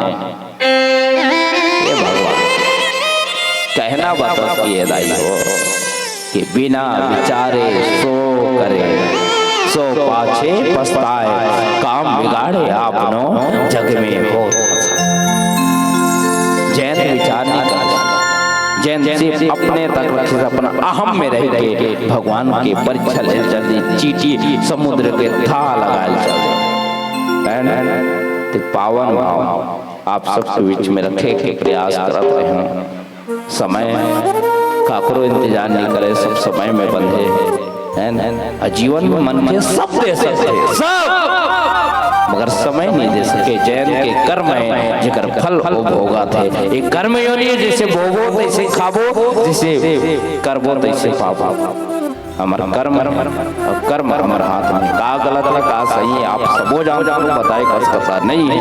ये भगवान। कहना बतस किए दाई हो। कि बिना विचारे सो करे, सो पाछे पछताए, काम बिगाड़े आपनो जग में होत। जयंत विचार नहीं कर, जयंत सिर्फ अपने तक रखे, अपना अहम में रह के भगवान के परीक्षा ले चल दी, चींटी समुद्र के थाह लगाए चल दी। ते पावन भाव आप सबके बीच में रखे के प्रयास करत रहे हूँ। समय काकरो इंतजार नहीं करे, सब समय में बंधे, है ना? और जीवन में मन के सब दे सकते हैं, सब, मगर समय नहीं दे सके। जयंत के कर्म है, जेकर फल वो भोगत है। एक कर्म योनि है, जैसे बोबो तैसे खाबो, जैसे करबो तैसे पाबो। हमर कर्म अउ कर्म हमर हाथ में, का गलत हे, का सही हे, आप सबो जानथव, बताए कस कथा नहीं हे,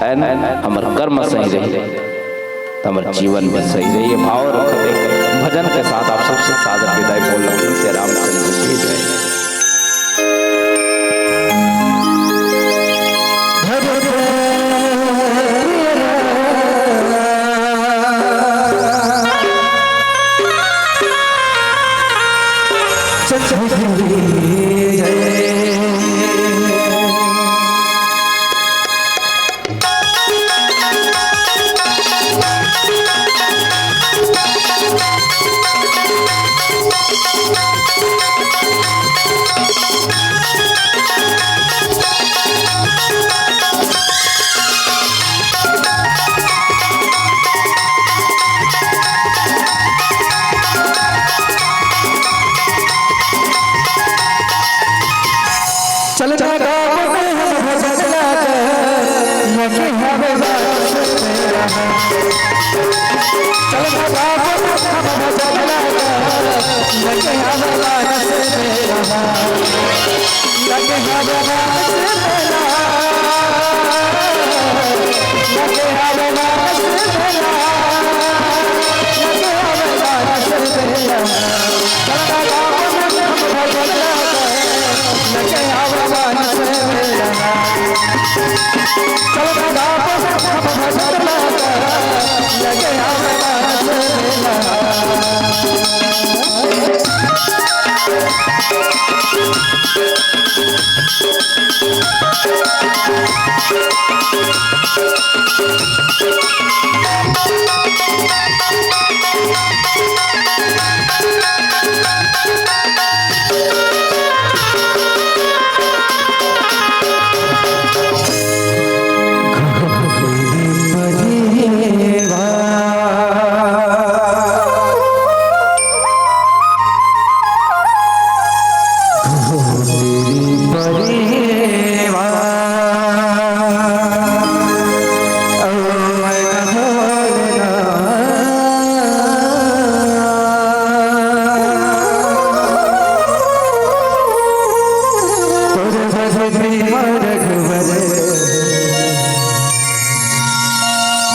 है ना? हमर कर्म सही रही, त हमर जीवन भी सही रही। ये भाव रखत एक भजन के साथ आप सबसे सादर विदाई बोल रहे हैं, श्री रामचंद्र की जय। चल ना गाँव में हम भजन लागे, लगे हवे बास तेरा। चल ना गाँव में हम भजन लागे, लगे हवे बास तेरा। लगे हवे मास मेला, लगे हवे मास मेला, लगे हवे मास मेला। चलना गाँव में हम भजन लगे, लगे हवे मास मेला। चलना गाँव में हम भजन लगे, लगे हवे मास मेला।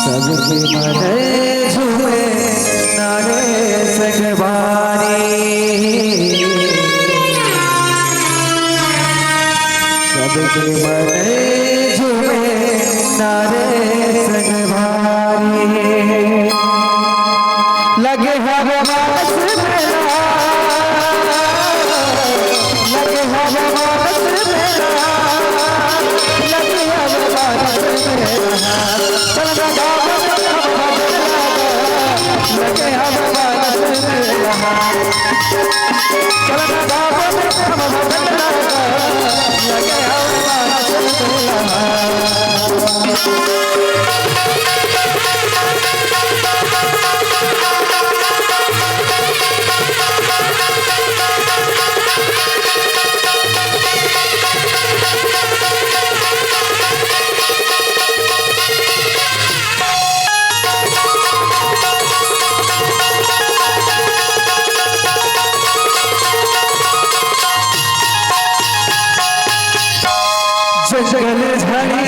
सबके मन झूमे नरेश के बानी। सबके मन झूमे नरेश के बानी। लगे हवे मास मेला, लगे हवे मास मेला, लगे हवे मास मेला। चल ना गाँव में हम भजन लगा, लगे हवे मास मेला। चल ना गाँव में हम भजन लगा, लगे हवे मास मेला। जंगल झाड़ी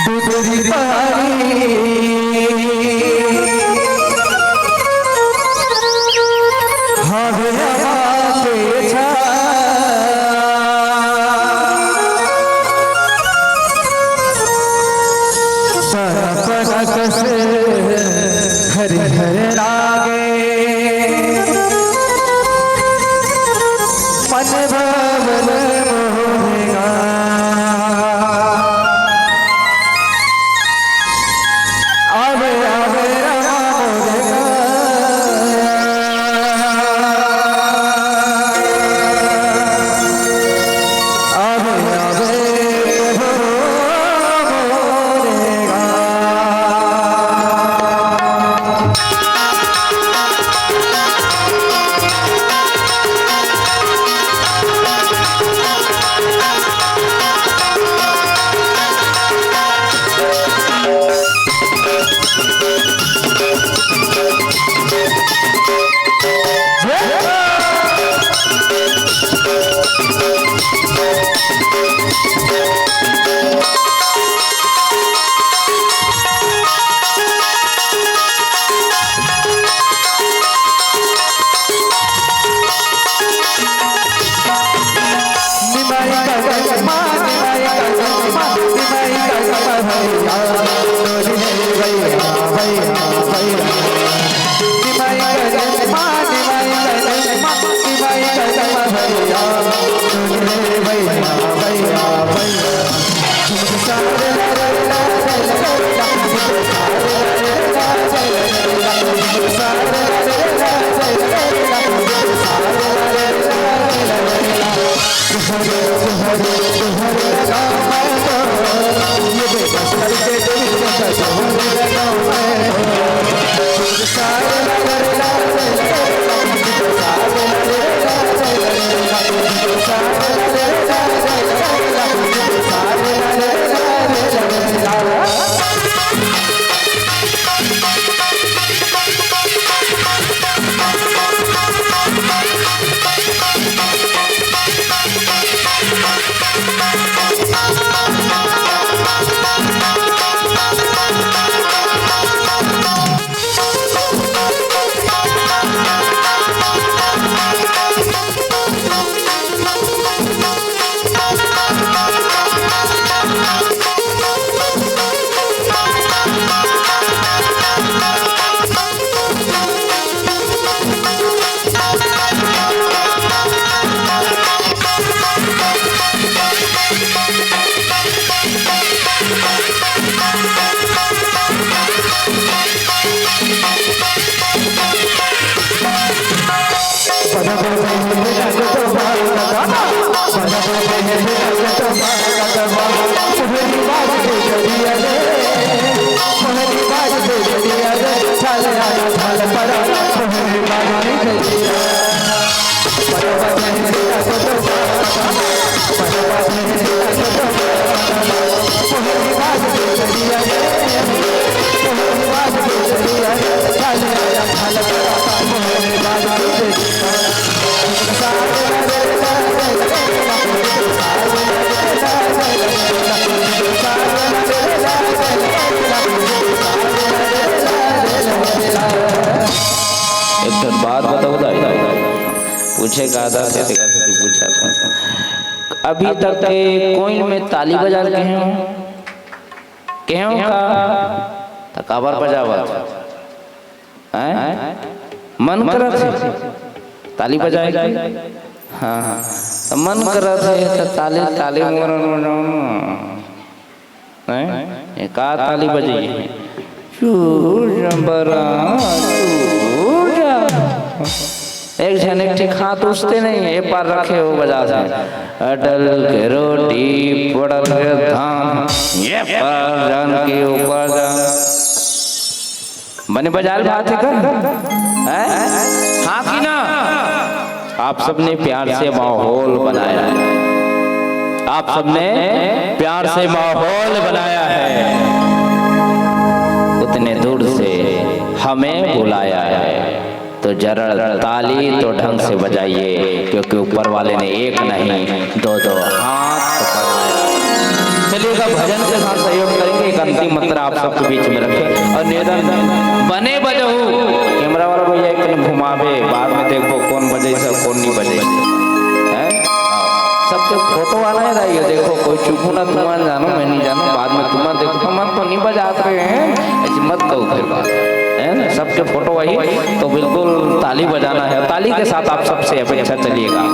दुदरी पारी, हवे हवा के छाँव। परपरक से हरिहर लागे, मन भवन मोहेगा। आवे, आवे राम मोहेगा। एक ठन बात बताओ दाई, पूछे का था, तेकर से तू पूछा था। अभी तक के कोई में ताली बजा के हो, के हो का? त काबर बजावत? हैं? मन करत हे ताली बजाए के? हाँ, हाँ। त मन करत हे, त ताली, ताली मोर, मोर, मोर। हैं? ये का ताली बजे? चू जबरा, चू जा। एक झन एक ठिक हाथ उसते नहीं, ए पार रखे हो बजा से। अटल के रोटी, पड़ल के धान, ये पार जान के ऊपर जान। बने बजाल बात है कर? हैं? हाँ कि ना? आप सबने प्यार से माहौल बनाया है, आप सबने प्यार से माहौल बनाया है, उतने दूर से हमें बुलाया है। तो जरा ताली तो ढंग से बजाइए, क्योंकि ऊपर वाले ने एक नहीं, दो दो हाथ बनाया। चलिएगा, भजन के साथ सहयोग करेंगे। एक अंतिम मंत्र आप सबके बीच में रखें और निवेदन, बने बजहू, कैमरा वाला भैया एक कन घुमावे, बाद में देखबो कौन बजे से कौन नहीं बजे। हैं? सबके फोटो वाला है दाई, ये देखो, कोई चुप ना, तुम जानो, मैं नहीं जानो, बाद में तुम देखो, हम तो नहीं बजाते हैं, ऐसी मत कहो फिर बात, है ना? सबके फोटो वही, तो बिल्कुल ताली बजाना है, ताली के साथ आप सबसे अपेक्षा। चलिएगा।